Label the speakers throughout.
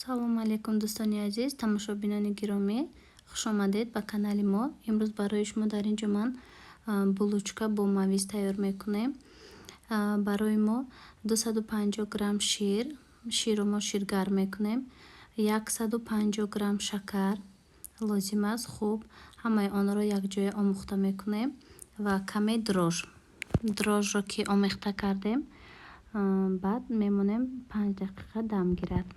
Speaker 1: Салому алейкум, дӯстони азиз, тамошобинони гиромӣ, хушомадед ба канали мо. Имрӯз барои шумо дар ин ҷо ман булочка бо мавиз тайёр мекунем. Барои мо 250 грамм шир, ширро мо ширгарм мекунем, 150 грамм шакар лозим аст. Хуб, ҳамаи онро якҷоя омӯхта мекунем ва каме дрожж. Дрожжро ки омехта кардем, баъд мемонем 5 дақиқа дам гирад.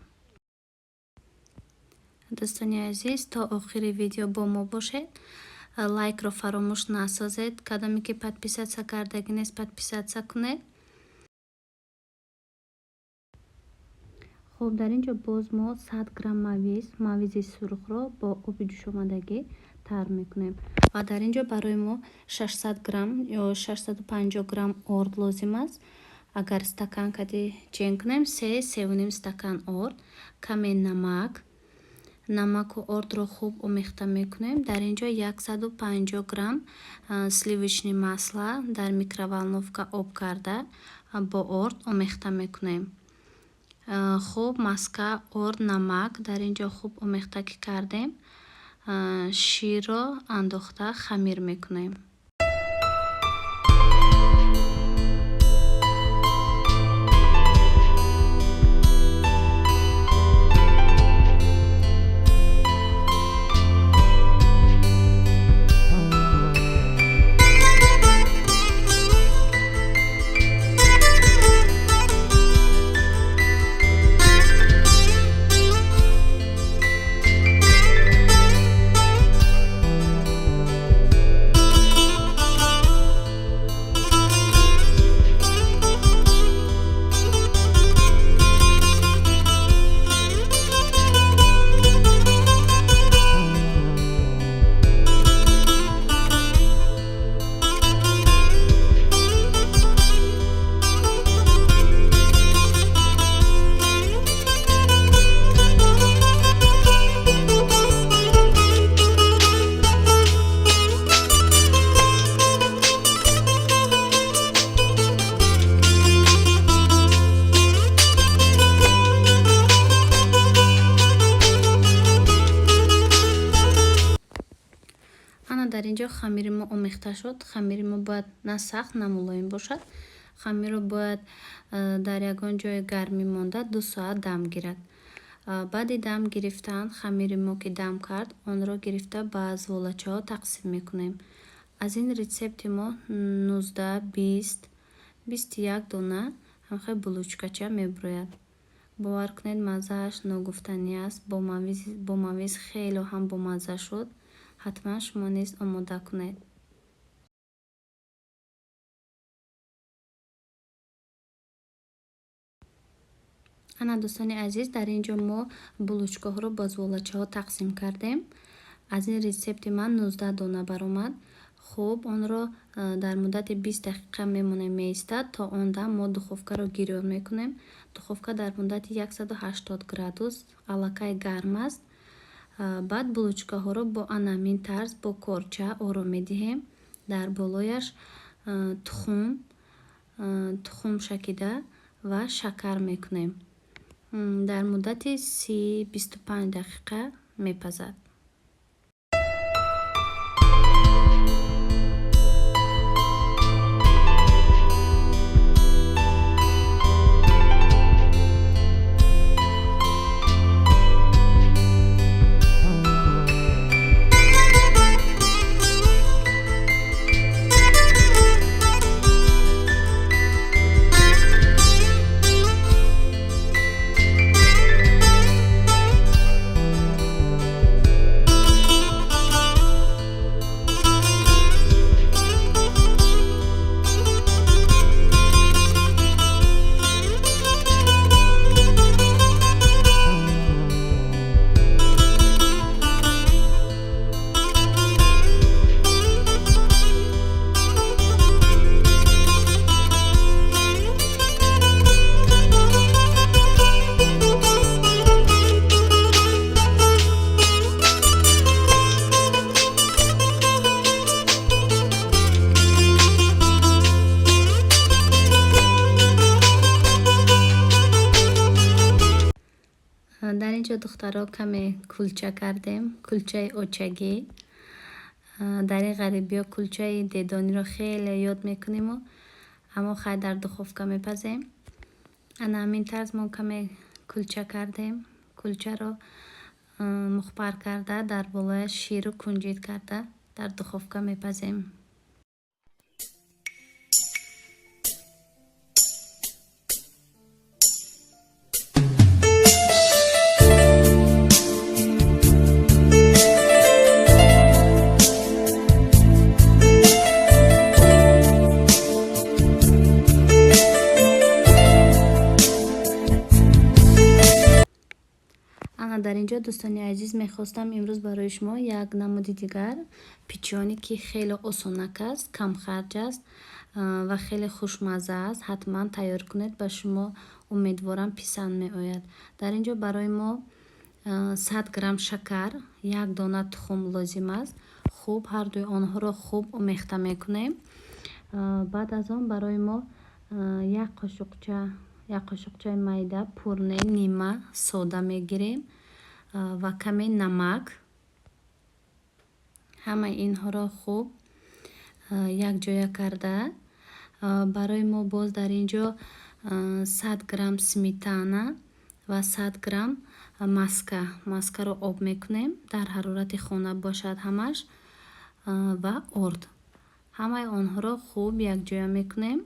Speaker 1: Дӯстони азиз, то охири видео бо мо бошед. Лайкро фаромӯш насозед. Кадоме ки подписаться кардагӣ нест, подписаться кунед. Хуб, дар ин ҷо боз мо 100 грамм мавиз, мавизи сурхро бо оби ҷӯшомадагӣ тар мекунем. Ва дар ин ҷо барои мо 600 грамм ё 650 грамм орд лозим аст. Агар стакан кади чен кунем, се, севу ним стакан орд, каме намак. Намаку ордро хуб омехта мекунем. Дар ин ҷо 150 грамм сливочный масло дар микроволновка об карда бо орд омехта мекунем. Хуб, маска, орд, намак дар ин ҷо хуб омехта ки кардем, ширро андохта хамир мекунем. Ана, дар ин ҷо хамири мо омехта шуд. Хамири мо бояд на сахт, на мулоим бошад. Хамирро бояд дар ягон ҷои гармӣ монда 2 соат дам гирад. Баъди дам гирифтан, хамири мо ки дам кард, онро гирифта ба зволачаҳо тақсим мекунем. Аз ин рецепти мо 19, 20, 21 дона ҳамхел булочкача мебурояд. Бовар кунед, маззааш ногуфтанӣ аст. Бо мавиз хело ҳам бомазза шуд. Ҳатман шумо низ омода кунед. Ана, дӯстони азиз, дар ин ҷо мо булочкаҳоро ба зволачаҳо тақсим кардем. Аз ин рецепти ман 19 дона баромад. Хуб, онро дар муддати 20 дақиқа мемонем, меистад. То он дам мо духовкаро гирён мекунем. Духовка дар муддати 180 градус аллакай гарм аст. Баъд булочкаҳоро бо анамин тарз бо корча оро медиҳем. Дар болояш тухм шакида ва шакар мекунем. Дар муддати 30, 25 дақиқа мепазад. Дар ин ҷо, духтаро, каме кулча кардем, кулчаи очагӣ. Дар ин ғарибиё кулчаи дедониро хеле ёд мекуниму, аммо хай, дар духовка мепазем. Ана ҳамин тарз мо каме кулча кардем. Кулчаро мухпар карда, дар болояш ширу кунҷит карда, дар духовка мепазем. Ана дар ин ҷо, дӯстони азиз, мехостам имрӯз барои шумо як намуди дигар печенье, ки хеле осонак аст, камхарҷ аст ва хеле хушмазза аст, ҳатман тайёр кунед. Ба шумо, умедворам, писанд меояд. Дар ин ҷо барои мо 100 грамм шакар, як дона тухм лозим аст. Хуб, ҳардуи онҳоро хуб омехта мекунем. Баъд аз он барои мо як қошуқча, як қошуқчаи майда пурне нима сода мегирем ва каме намак. Ҳамаи инҳоро хуб якҷоя карда, барои мо боз дар ин ҷо 100 грамм сметана ва 100 грамм маска. Маскаро об мекунем, дар ҳарорати хона бошад ҳамаш, ва орд. Ҳамаи онҳоро хуб якҷоя мекунем.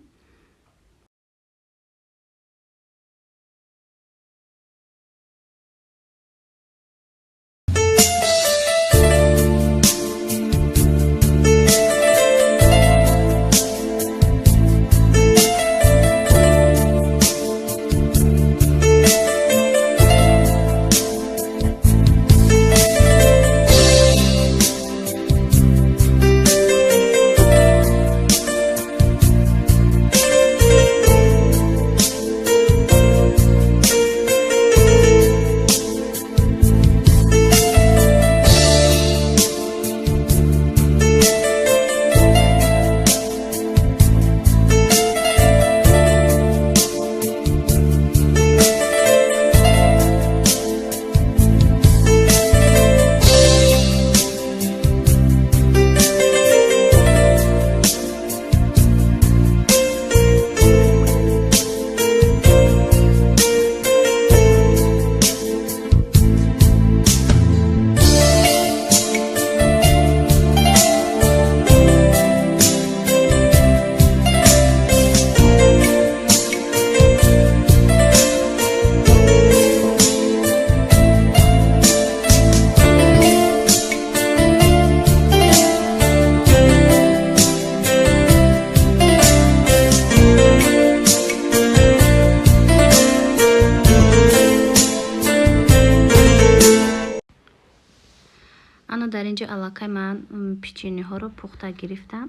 Speaker 1: Ана дар ин ҷо аллакай ман печеньеҳоро пухта гирифтам.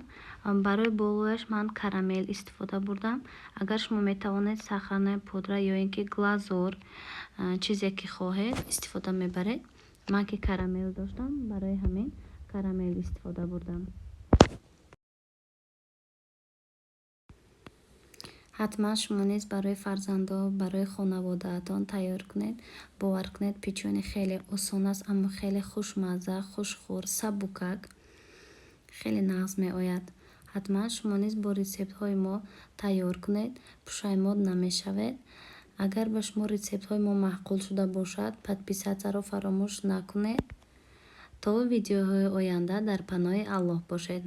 Speaker 1: Барои болояш ман карамел истифода бурдам. Агар шумо метавонед, сахарная пудра ё ин ки глазур, чизе ки хоҳед, истифода мебаред. Ман ки карамел доштам, барои ҳамин карамел истифода бурдам. Ҳатман шумо низ барои фарзандо, барои хонаводаатон тайёр кунед. Бовар кунед, печенье хеле осон аст, аммо хеле хушмазза, хушхӯр, сабукак, хеле нағз меояд. Ҳатман шумо низ бо рецептҳои мо тайёр кунед, пушаймон намешавед. Агар ба шумо рецептҳои мо маъқул шуда бошад, подписатьсяро фаромӯш накунед. То видеоҳои оянда дар паноҳи Аллоҳ бошед.